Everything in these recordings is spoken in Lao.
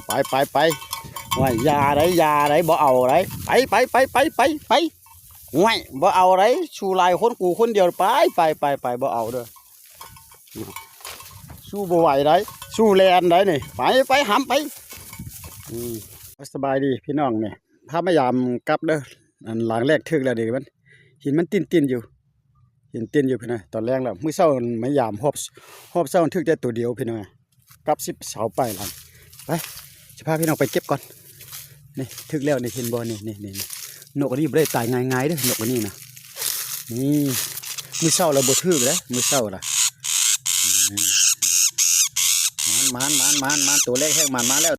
ໄປ ໄປ ໄປ ໂອ້ຍ ຢ່າໄດ໋ ຢ່າໄດ໋ ບໍ່ເອົາໄດ໋ ໄປ ໄປ ໄປ ໂອ້ຍ ບໍ່ເອົາໄດ໋ ສູ້ຫຼາຍຄົນ ກູຄົນດຽວ ໄປ ໄປ ໄປ ໄປ ບໍ່ເອົາເດີ ສູ້ບໍ່ໄຫວໄດ໋ ສູ້ແລ່ນໄດ໋ນີ້ ໄປ ໄປ ຫຳໄປ ອືມ ສະບາຍດີພີ່ນ້ອງ ນີ້ ພາມາຢາມກັບເດີ ອັນຫຼັງແລກຖືກແລ້ວນີ້ ມັນ ຫີນມັນຕິ້ນໆຢູ່ ເຫັນເຕັ້ນຢູ່ພີ່ນ້ອງ ຕອນແລງແລ້ວ ມື້ເຊົ້າມາຢາມຮອບ ຮອບເຊົ້າຖືກແຕ່ໂຕດຽວພີ່ນ້ອງ ກັບສິບເສົາປາຍຫຼັງ ໄປ ຊິພາພີ່ນ້ອງໄປເກັບກ່ອນ ນີ້ ຖືກແລ້ວນີ້ ເຫັນບໍ່ ນີ້ ນີ້ ນີ້ ນົກອັນນີ້ບໍ່ໄດ້ຕາຍງ່າຍໆເດີ ນົກອັນນີ້ນະ ນີ້ ມື້ເຊົ້າລະບໍ່ຖືກເດ້ ມື້ເຊົ້າລະ ອືມ ໝານ ໝານ ໝານ ໝານ ໂຕແລກແຮງໝານມາແລ້ວ.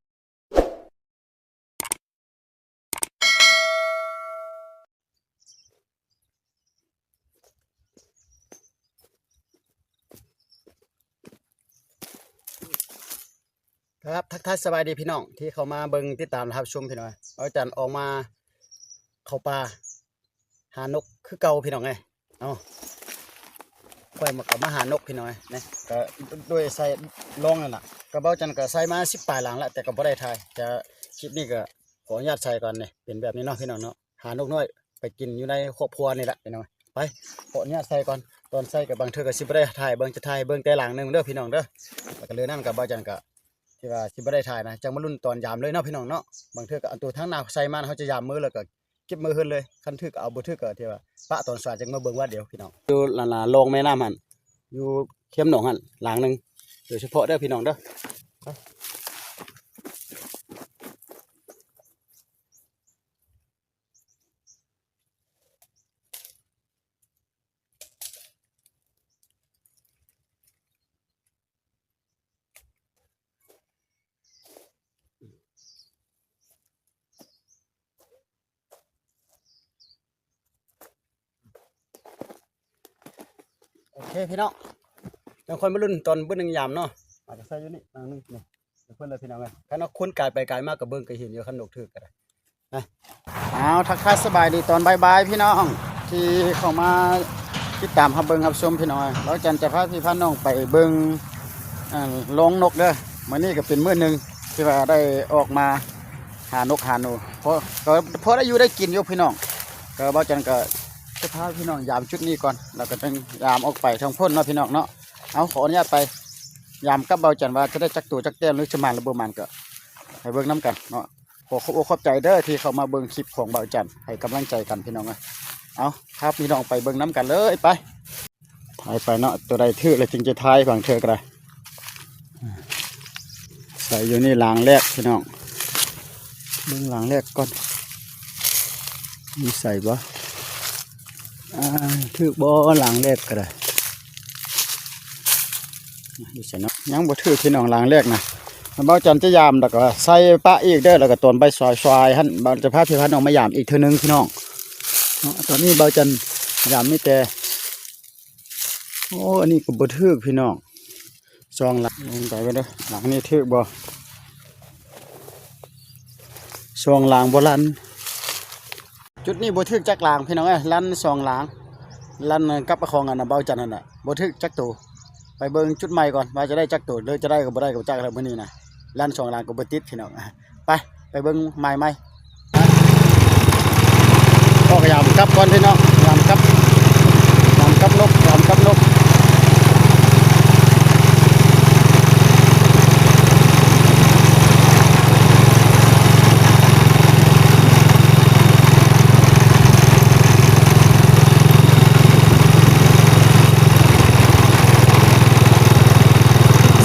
ຄັບ ທັກທາຍສະບາຍດີພີ່ນ້ອງ ທີ່ເຂົ້າມາເບິ່ງຕິດຕາມຮັບຊົມພີ່ນ້ອງ ເອົາຈັນອອກມາເຂົ້າປ່າ ຫານົກຄືເກົ່າພີ່ນ້ອງເອີຍ ເອົາ ຂ້ອຍມາ ກໍມາຫານົກພີ່ນ້ອງເອີຍ ນີ້ ກໍໂດຍໃສ່ລອງນັ້ນລະ ກໍເບົາຈັນກໍໃສ່ມາສິບປາຍຫຼັງລະ ແຕ່ກໍບໍ່ໄດ້ຖ່າຍ ຈະ ຄລິບນີ້ກໍຂໍອະນຸຍາດໃສ່ກ່ອນນີ້ ເປັນແບບນີ້ເນາະພີ່ນ້ອງເນາະ ຫານົກນ້ອຍໄປກິນຢູ່ໃນຄອບຄົວນີ້ລະພີ່ນ້ອງ ໄປ ຂໍອະນຸຍາດໃສ່ກ່ອນ ຕອນໃສ່ກໍບາງເທື່ອກໍຊິບໍ່ໄດ້ຖ່າຍເບິ່ງ ຈະຖ່າຍເບິ່ງແຕ່ຫຼັງໜຶ່ງເດີພີ່ນ້ອງເດີ ແລ້ວກໍເລື່ອງນັ້ນກໍເບົາຈັນກໍ ທີ່ວ່າຊິບໍ່ໄດ້ຖ່າຍນະ ຈັ່ງມາລຸ້ນຕອນຢາມເລີຍເນາະພີ່ນ້ອງເນາະ ບາງເທື່ອກໍເອົາໂຕທາງໜ້າໃສ່ມາ ເຮົາຈະຢາມມື້ ແລ້ວກໍເກັບມື້ເຮືອນເລີຍ ຄັນຖືກກໍເອົາ ບໍ່ຖືກກໍທີ່ວ່າປະຕອນສາຍຈັ່ງມາເບິ່ງວັດດຽວພີ່ນ້ອງ ຢູ່ລະ ລະ ລອງແມ່ນ້ຳຫັ້ນ ຢູ່ເຄມໜອງຫັ້ນ ຫຼັງໜຶ່ງ ໂດຍສະເພາະເດີພີ່ນ້ອງເດີ. ໂອເຄພີ່ນ້ອງ ຈັ່ງຄ່ອຍມາລຸ້ນຕອນບຶດໜຶ່ງຍາມເນາະ ອາດຈະໃສ່ຢູ່ນີ້ໜຶ່ງນີ້ ເພິ່ນລະພີ່ນ້ອງເອີຍ ຄັນວ່າຄົນກາຍໄປກາຍມາກໍເບິ່ງກໍເຫັນຢູ່ ຄັນນົກຖືກກໍໄດ້. ອ້າວ ທັກທາຍສະບາຍດີຕອນບ່າຍໆ ພີ່ນ້ອງ ທີ່ເຂົ້າມາຕິດຕາມຮັບເບິ່ງຮັບຊົມພີ່ນ້ອງ ເບົາຈັນຈະພາພີ່ພານ້ອງໄປເບິ່ງ ເອີ ລອງນົກເດີ ມື້ນີ້ກໍເປັນມື້ໜຶ່ງທີ່ວ່າໄດ້ອອກມາຫານົກຫາໜູ ພໍ ກໍພໍໄດ້ຢູ່ໄດ້ກິນຢູ່ພີ່ນ້ອງ ກໍເບົາຈັນກໍຈະພາພີ່ນ້ອງຢາມຈຸດນີ້ກ່ອນ ແລ້ວກໍຈັ່ງຢາມອອກໄປທາງພຸ້ນເນາະພີ່ນ້ອງເນາະ ເອົາ ຂໍອະນຸຍາດໄປຢາມກັບເບົາຈັນວ່າຈະໄດ້ຈັກໂຕຈັກແຕ້ມ ຫຼືຈະໝານຫຼືບໍ່ໝານ ກໍໄປເບິ່ງນຳກັນເນາະ. ຂໍຂອບອົກຂອບໃຈເດີທີ່ເຂົ້າມາເບິ່ງຄລິບຂອງບ່າວຈັນ ໃຫ້ກຳລັງໃຈກັນພີ່ນ້ອງເອີຍ ເອົາ ພາພີ່ນ້ອງໄປເບິ່ງນຳກັນເລີຍ ໄປ ຖ່າຍໄປເນາະ ຕົວໃດຖືກແລ້ວຈຶ່ງຈະຖ່າຍ ບາງເທື່ອກໍໄດ້ ໃສ່ຢູ່ນີ້ຫຼັງແລກພີ່ນ້ອງ ເບິ່ງຫຼັງແລກກ່ອນ ມີໃສ່ບໍ່ ອ່າ ຖືກບໍ່ຫຼັງແລກກໍໄດ້ ຢູ່ໃສເນາະ ຍັງບໍ່ຖືກພີ່ນ້ອງຫຼັງແລກນະ ບ່າວຈັນຈະຢາມ ແລ້ວກໍໃສ່ປະອີກເດີ ແລ້ວກໍຕອນໄປສວາຍໆຫັ້ນ ບ່າວຈະພາພີ່ພານ້ອງມາຢາມອີກເທື່ອໜຶ່ງພີ່ນ້ອງເນາະ ຕອນນີ້ບ່າວຈັນຢາມມີແຕ່ ໂອ້ ອັນນີ້ກໍບໍ່ຖືກພີ່ນ້ອງ ສອງຫຼັງ ເບິ່ງໄປເບິ່ງເດີ ຫຼັງນີ້ຖືກບໍ່ ສອງຫຼັງບໍ່ລັ່ນ ຈຸດນີ້ບໍ່ຖືກຈັກຫຼັງພີ່ນ້ອງເອີຍ ລັ່ນສອງຫຼັງ ລັ່ນກັບຂອງອັນນະ ເບົາຈັນຫັ້ນນະ ບໍ່ຖືກຈັກໂຕ ໄປເບິ່ງຈຸດໃໝ່ກ່ອນວ່າຈະໄດ້ຈັກໂຕ ຫຼືຈະໄດ້ກໍບໍ່ໄດ້ກໍບໍ່ຈັກແລ້ວມື້ນີ້ນະ ລັ່ນສອງຫຼັງກໍບໍ່ຕິດພີ່ນ້ອງ ໄປ ໄປເບິ່ງໝາຍໃໝ່ ອອກຢາມກັບກ່ອນພີ່ນ້ອງ ຢາມກັບ ຢາມກັບນົກ ຢາມກັບນົກ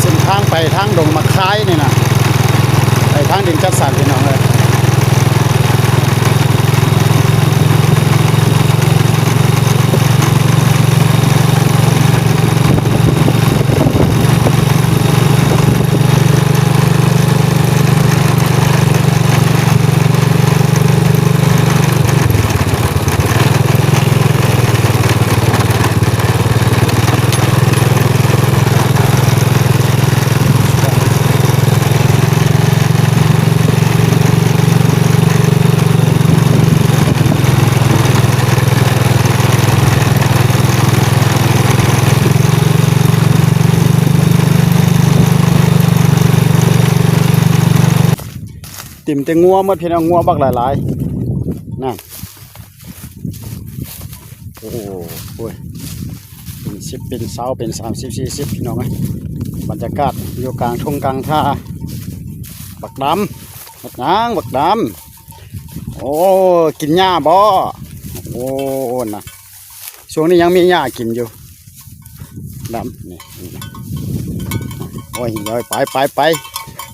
ເສັ້ນທາງໄປທາງດົງໝາກຄາຍນີ້ນະ ໄປທາງດິນຈັດສັນພີ່ນ້ອງເອີຍ. ເ ເຕັມແຕ່ງົວໝົດພີ່ນ້ອງ ງົວບັກຫຼາຍໆ ນັ້ນ. ໂອ້ໂຫ ເປັນສິບ ເປັນຊາວ ເປັນສາມສິບ ສີ່ສິບ ພີ່ນ້ອງເອີຍ. ບັນຍາກາດຢູ່ກາງທົ່ງກາງທ່າ. ບັກດຳ ເຮັດຫຍັງບັກດຳ? ໂອ້ ກິນຫຍ້າບໍ? ໂອ້ ນະ ຊ່ວງນີ້ຍັງມີຫຍ້າກິນຢູ່ ດຳນີ້. ໂອ້ຍ ໄປ ໄປ ໄປ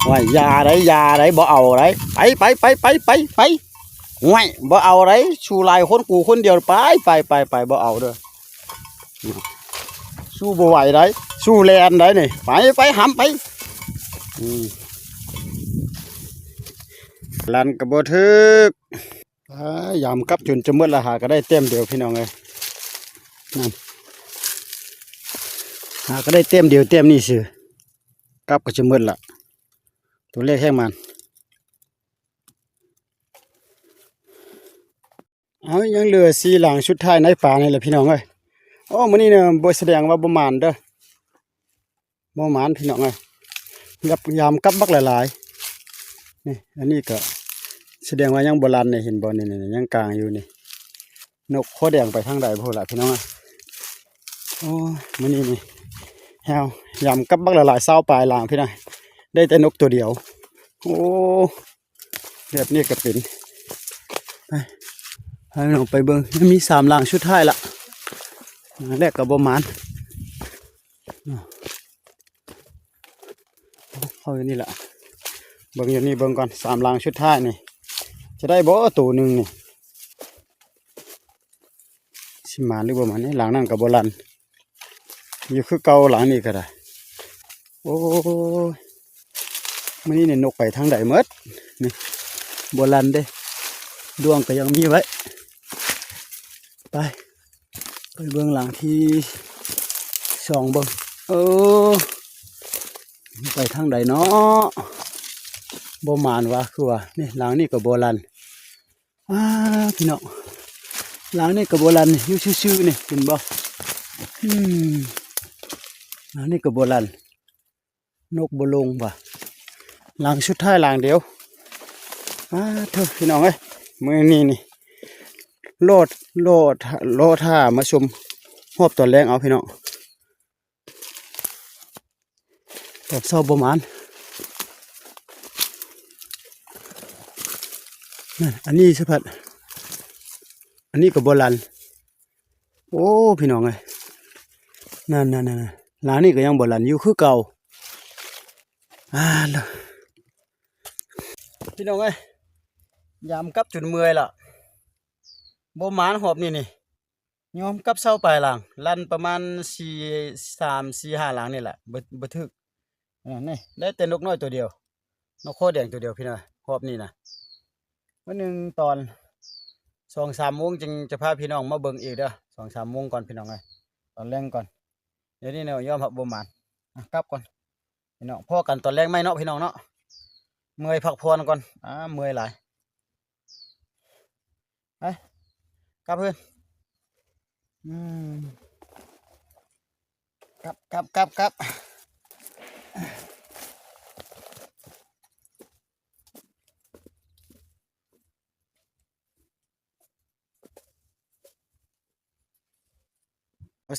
ໂອ້ຍ ຢ່າໄດ໋ ຢ່າໄດ໋ ບໍ່ເອົາໄດ໋ ໄປ ໄປ ໄປ ໂອ້ຍ ບໍ່ເອົາໄດ໋ ສູ້ຫຼາຍຄົນ ກູຄົນດຽວ ໄປ ໄປ ໄປ ໄປ ບໍ່ເອົາເດີ້. ສູ້ບໍ່ໄຫວໄດ໋ ສູ້ແລ່ນໄດ໋ນີ້ ໄປ ໄປ ຫຳໄປ. ອືມ ລັນກໍບໍ່ຖືກ. ອ່າ ຢາມກັບຈົນຈະໝົດລະ ຫາກໍໄດ້ແຕ້ມດຽວພີ່ນ້ອງເອີຍ ນັ້ນ ຫາກໍໄດ້ແຕ້ມດຽວ ແຕ້ມນີ້ຊື່ ກັບກໍຈະໝົດລະ ຕົວແລກແຮງມັນ. ເອົາ ຍັງເຫຼືອສີ່ຫຼັງສຸດທ້າຍໃນປ່ານີ້ແຫຼະພີ່ນ້ອງເອີຍ. ໂອ້ ມື້ນີ້ນະ ບໍ່ ສະແດງວ່າບໍ່ໝານເດີ້. ບໍ່ໝານພີ່ນ້ອງເອີຍ ຢາມກັບບັກຫຼາຍໆ ນີ້ ອັນນີ້ກໍສະແດງວ່າຍັງບໍ່ລັນນີ້ ເຫັນບໍ່ ນີ້ ນີ້ ຍັງກາງຢູ່ນີ້ ນົກຂົວແດງໄປທາງໃດພຸ້ນລະພີ່ນ້ອງເອີຍ. ໂອ້ຍ ມື້ນີ້ນີ້ ແຮວ ຢາມກັບບັກຫຼາຍໆ ຊາວປາຍຫຼັງພີ່ນ້ອງ ໄດ້ແຕ່ນົກຕົວດຽວ. ໂອ້ ແບບນີ້ກໍເປັນ ໄປ ພາພີ່ນ້ອງໄປເບິ່ງ ຍັງມີສາມຫຼັງສຸດທ້າຍລະ ຫຼັງແລກກໍບໍ່ໝານ. ເຂົ້າຢູ່ນີ້ລະ ເບິ່ງຢູ່ນີ້ເບິ່ງກ່ອນ ສາມຫຼັງສຸດທ້າຍນີ້ ຈະໄດ້ບໍ່ໂຕໜຶ່ງນີ້ ຊິໝານຫຼືບໍ່ໝານນີ້. ຫຼັງນັ້ນກໍບໍ່ລັນ ຢູ່ຄືເກົ່າ ຫຼັງນີ້ກໍໄດ້. ໂອ້ຍ ມື້ນີ້ນີ້ນົກໄປທາງໃດໝົດນີ້ ບໍ່ລັນເດ້ ດວງກໍຍັງມີໄວ້. ໄປ ໄປເບິ່ງຫຼັງທີສອງເບິ່ງ ເອີ ໄປທາງໃດເນາະ ບໍ່ໝານວ່າ ຄືວ່ານີ້ ຫຼັງນີ້ກໍບໍ່ລັນ. ອ້າ ພີ່ນ້ອງ ຫຼັງນີ້ກໍບໍ່ລັນ ຢູ່ຊື່ໆນີ້ ເຫັນບໍ່? ອືມ ຫຼັງນີ້ກໍບໍ່ລັນ ນົກບໍ່ລົງວ່າ ຫຼັງສຸດທ້າຍຫຼັງດຽວ. ອ້າ ໂທ້ ພີ່ນ້ອງເອີຍ ມື້ນີ້ນີ້ ລໍ ລໍ ລໍຖ້າມາຊົມຮອບຕອນແລງເອົາພີ່ນ້ອງ. ຕອນເຊົ້າບໍ່ໝານ ນັ້ນ ອັນນີ້ສະພັດ ອັນນີ້ກໍບໍ່ລັນ. ໂອ້ ພີ່ນ້ອງເອີຍ ນັ້ນໆໆ ຫຼັງນີ້ກໍຍັງບໍ່ລັນຢູ່ຄືເກົ່າ. ອ່າ ພີ່ນ້ອງເອີຍ ຢາມກັບຈົນເມື່ອຍລະ ບໍ່ໝານຮອບນີ້ນີ້. ຍອມກັບເຊົາປາຍຫຼັງ ລັນປະມານສີ່ ສາມ ສີ່ ຫ້າຫຼັງນີ້ແຫຼະ ບໍ່ ບໍ່ຖືກ. ນີ້ໄດ້ແຕ່ນົກນ້ອຍຕົວດຽວ ນົກຄໍແດງຕົວດຽວພີ່ນ້ອງ ຮອບນີ້ນະ. ມື້ໜຶ່ງຕອນສອງສາມໂມງຈຶ່ງຈະພາພີ່ນ້ອງມາເບິ່ງອີກເດີ ສອງສາມໂມງກ່ອນພີ່ນ້ອງເອີຍ ຕອນແລງກ່ອນ. ດຽວນີ້ນະຍອມຮັບບໍ່ໝານ ອ່ະ ກັບກ່ອນພີ່ນ້ອງ ພໍ້ກັນຕອນແລງໃໝ່ເນາະພີ່ນ້ອງເນາະ. ເມື່ອຍພັກຜ່ອນກ່ອນ ອ່າ ເມື່ອຍຫຼາຍ. ໄປ ກັບເຮືອນ ອືມ ກັບ ກັບ ກັບ ກັບ.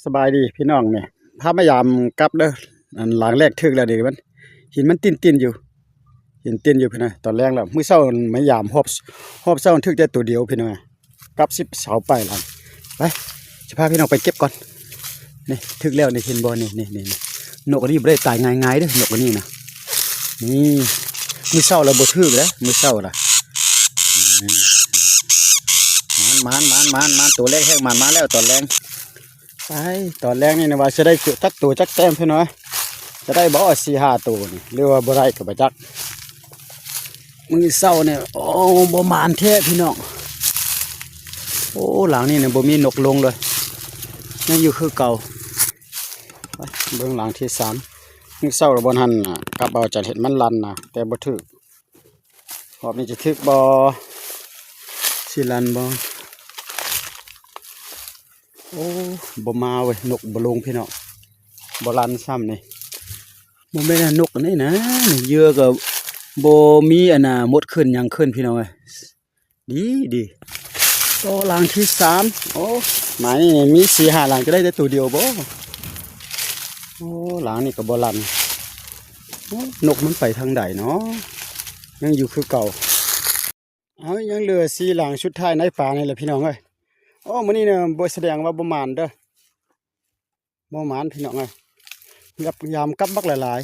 ສະບາຍດີພີ່ນ້ອງ ນີ້ພາມາຢາມກັບເດີ. ອັນຫຼັງແລກຖືກແລ້ວນີ້ ມັນ ຫີນມັນຕິ້ນໆຢູ່ ຫີນຕິ້ນຢູ່ພຸ້ນນະ. ຕອນແລງແລ້ວ ມື້ເຊົ້າມາຢາມຮອບ ຮອບເຊົ້າຖືກແຕ່ໂຕດຽວພີ່ນ້ອງ ກັບສິບເສົາປາຍຫຼັງ. ໄປ ຊິພາພີ່ນ້ອງໄປເກັບກ່ອນ. ນີ້ຖືກແລ້ວນີ້ ເຫັນບໍ່ ນີ້ ນີ້ ນີ້ ນົກອັນນີ້ບໍ່ໄດ້ຕາຍງ່າຍໆເດີ ນົກອັນນີ້ນະ. ນີ້ ມື້ເຊົ້າລະບໍ່ຖືກເດ້ ມື້ເຊົ້າລະ. ອືມ ໝານ ໝານ ໝານ ໝານ ໂຕແລກແຮງໝານມາແລ້ວຕອນແລງ. ໄປ ຕອນແລງນີ້ນະວ່າຊິໄດ້ຈັກໂຕຈັກແຕ້ມພີ່ນ້ອງ ຈະໄດ້ບໍ່ສີ່ຫ້າໂຕນີ້ ຫຼືວ່າບໍ່ໄດ້ກໍບໍ່ຈັກ. ມື້ເຊົ້ານີ້ ໂອ້ ບໍ່ໝານແທ້ພີ່ນ້ອງ. ໂອ້ ຫຼັງນີ້ນະບໍ່ມີນົກລົງເລີຍ ຍັງຢູ່ຄືເກົ່າ. ໄປເບິ່ງຫຼັງທີສາມ ມື້ເຊົ້າລະບໍ່ທັນນະ ກັບເອົາຈານເຫັນມັນລັນນະ ແຕ່ບໍ່ຖືກ. ຮອບນີ້ຈະຖືກບໍ່ ຊິລັນບໍ່? ໂອ້ ບໍ່ມາເວີຍ ນົກບໍ່ລົງພີ່ນ້ອງ ບໍ່ລັນຊ້ຳນີ້. ບໍ່ແມ່ນນົກອັນນີ້ນະ ເຫຍື່ອກໍ ບໍ່ມີອັນນ່າ ມົດຂຶ້ນຫຍັງຂຶ້ນ ພີ່ນ້ອງເອີຍ. ດີ ດີ. ຕໍ່ຫຼັງທີສາມ. ໂອ້ ໝາຍນີ້ມີສີ່ຫ້າຫຼັງ ຈະໄດ້ແຕ່ໂຕດຽວບໍ? ໂອ້ ຫຼັງນີ້ກໍບໍ່ລັ່ນ. ໂອ້ ນົກມັນໄປທາງໃດເນາະ? ຍັງຢູ່ຄືເກົ່າ. ເອົາ ຍັງເຫຼືອສີ່ຫຼັງສຸດທ້າຍໃນປ່ານີ້ແຫຼະ ພີ່ນ້ອງເອີຍ. ໂອ້ ມື້ນີ້ນະ ບໍ່ ສະແດງວ່າບໍ່ໝານເດີ້. ບໍ່ໝານ ພີ່ນ້ອງເອີຍ. ຢາມກັບບັກຫຼາຍ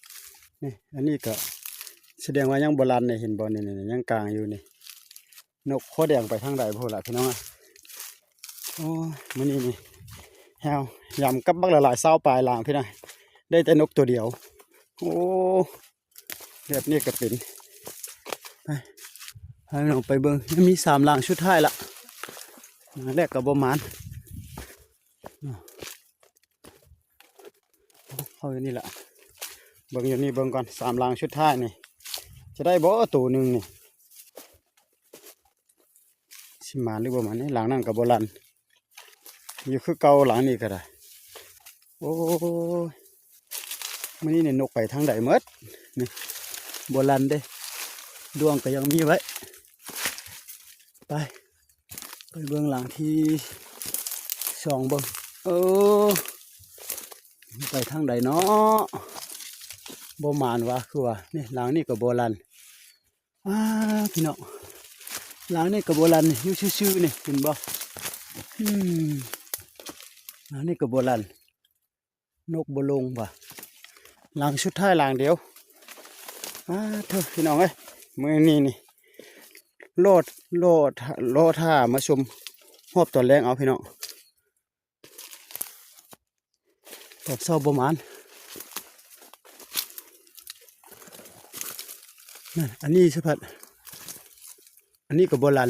ໆ. ນີ້ ອັນນີ້ກໍສະແດງວ່າຍັງບໍ່ລັ່ນເດ້ ເຫັນບໍ່? ນີ້ ນີ້ ຍັງກາງຢູ່ນີ້. ນົກຂົວແດງໄປທາງໃດພຸ້ນລະ ພີ່ນ້ອງເອີຍ. ໂອ້ຍ ມື້ນີ້ນີ້ ແຮວ ຢາມກັບບັກຫຼາຍໆ ຊາວປາຍຫຼັງ ພີ່ນ້ອງ. ໄດ້ແຕ່ນົກໂຕດຽວ. ໂອ້ ແບບນີ້ກໍເປັນ. ໄປ ພານ້ອງໄປເບິ່ງ. ຍັງມີສາມຫຼັງສຸດທ້າຍລະ. ຫຼັງແລກກໍບໍ່ໝານ. ເຂົ້າຢູ່ນີ້ລະ. ເບິ່ງຢູ່ນີ້ເບິ່ງກ່ອນ. ສາມຫຼັງສຸດທ້າຍນີ້ ຈະໄດ້ບໍ່ໂຕໜຶ່ງນີ້? ຊິໝານຫຼືບໍ່ໝານ? ນີ້ ຫຼັງນັ້ນກໍບໍ່ລັ່ນ. ຢູ່ຄືເກົ່າ ຫຼັງນີ້ກໍໄດ້. ໂອ້ຍ ມື້ນີ້ນີ້ນົກໄປທາງໃດໝົດ? ນີ້ ບໍ່ລັ່ນເດ້. ດວງກໍຍັງມີໄວ້. ໄປ ໄປເບິ່ງຫຼັງທີສອງເບິ່ງ. ເອີ ໄປທາງໃດເນາະ? ບໍ່ໝານວ່າ ຄືວ່າ ນີ້ ຫຼັງນີ້ກໍບໍ່ລັ່ນ. ອ້າ ພີ່ນ້ອງ ຫຼັງນີ້ກໍບໍ່ລັ່ນ ຢູ່ຊື່ໆ ນີ້ ເຫັນບໍ່? ອືມ ຫຼັງນີ້ກໍບໍ່ລັ່ນ. ນົກບໍ່ລົງວ່າ. ຫຼັງສຸດທ້າຍຫຼັງດຽວ. ອ້າ ໂທ້ ພີ່ນ້ອງເອີຍ ມື້ນີ້ນີ້ ລໍ ລໍ ລໍຖ້າມາຊົມຮອບຕອນແລງເອົາ ພີ່ນ້ອງ. ຕອນເຊົ້າບໍ່ໝານ. ນັ້ນ ອັນນີ້ສະພັດ ອັນນີ້ກໍບໍ່ລັ່ນ.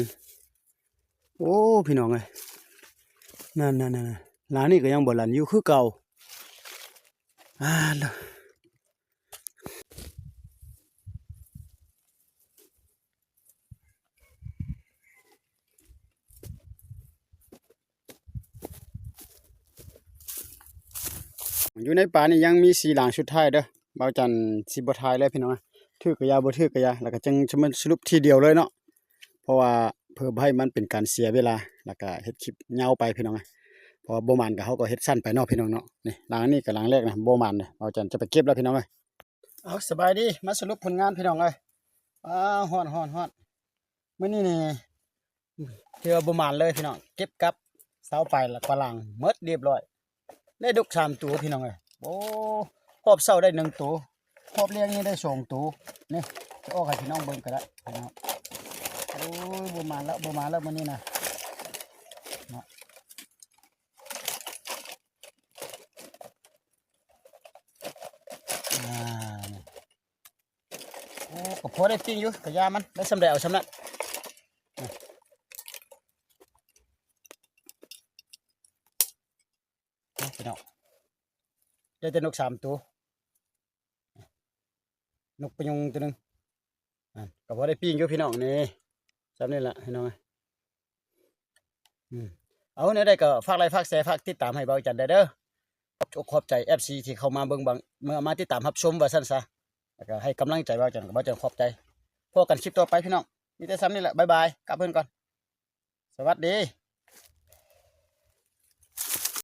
ໂອ້ ພີ່ນ້ອງເອີຍ ນັ້ນໆໆ ຫຼັງນີ້ກໍຍັງບໍ່ລັ່ນ ຢູ່ຄືເກົ່າ. ອາ ຢູ່ໃນປ່ານີ້ຍັງມີສີ່ຫຼັງສຸດທ້າຍເດີ້. ບ່າວຈັນຊິບໍ່ຖ່າຍແລ້ວ ພີ່ນ້ອງ. ຖືກກະຢ່າ ບໍ່ຖືກກະຢ່າ ແລ້ວກໍຈຶ່ງສະຫຼຸບທີດຽວເລີຍເນາະ. ເພາະວ່າເພື່ອບໍ່ໃຫ້ມັນເປັນການເສຍເວລາ ແລ້ວກໍເຮັດຄລິບຍາວໄປ ພີ່ນ້ອງ. ເພາະວ່າບໍ່ໝານກໍ ເຮົາກໍເຮັດສັ້ນໄປເນາະ ພີ່ນ້ອງເນາະ. ນີ້ ຫຼັງນີ້ກໍຫຼັງແລກນະ ບໍ່ໝານເດີ້. ບ່າວຈັນຈະໄປເກັບແລ້ວ ພີ່ນ້ອງເອີຍ. ເອົາ ສະບາຍດີ ມາສະຫຼຸບຜົນງານ ພີ່ນ້ອງເອີຍ. ອ້າ ຮ້ອນ ຮ້ອນ ຮ້ອນ. ມື້ນີ້ນີ້ຖືວ່າບໍ່ໝານເລີຍ ພີ່ນ້ອງ. ເກັບກັບຊາວປາຍກວ່າຫຼັງໝົດຮຽບຮ້ອຍ. ໄດ້ນົກສາມໂຕ ພີ່ນ້ອງເອີຍ. ໂອ້ ຮອບເຊົ້າໄດ້ໜຶ່ງໂຕ ຮອບແລງນີ້ໄດ້ສອງໂຕ. ນີ້ ຈະອອກໃຫ້ພີ່ນ້ອງເບິ່ງກໍໄດ້ ພີ່ນ້ອງ. ໂອ້ຍ ບໍ່ໝານແລ້ວ ບໍ່ໝານແລ້ວມື້ນີ້ນະ ເນາະ. ອ່າ ໂອ້ ກໍພໍໄດ້ປີ້ງຢູ່ ກະຢ່າມັນ ໄດ້ສ່ຳໃດເອົາສ່ຳນັ້ນ. ເອົາ ພີ່ນ້ອງ ໄດ້ແຕ່ນົກສາມໂຕ ນົກປະຍຸງໂຕໜຶ່ງ. ອັນ ກໍພໍໄດ້ປີ້ງຢູ່ ພີ່ນ້ອງ. ນີ້ ສ່ຳນີ້ລະ ພີ່ນ້ອງ. ອືມ ເອົາ ແນວໃດກໍຝາກໄລ ຝາກແຊ ຝາກຕິດຕາມໃຫ້ບ່າວຈັນໄດ້ເດີ້. ຂອບອົກຂອບໃຈ ເອັຟຊີ ທີ່ເຂົ້າມາເບິ່ງບັງ ເມື່ອມາຕິດຕາມຮັບຊົມວ່າຊັ້ນຊະ ແລ້ວກໍໃຫ້ກຳລັງໃຈບ່າວຈັນ ກໍບ່າວຈັນຂອບໃຈ. ພົບກັນຄລິບຕໍ່ໄປ ພີ່ນ້ອງ. ມີແຕ່ສ່ຳນີ້ແຫຼະ ບາຍບາຍ ກັບເພິ່ນກ່ອນ. ສະຫວັດດີ.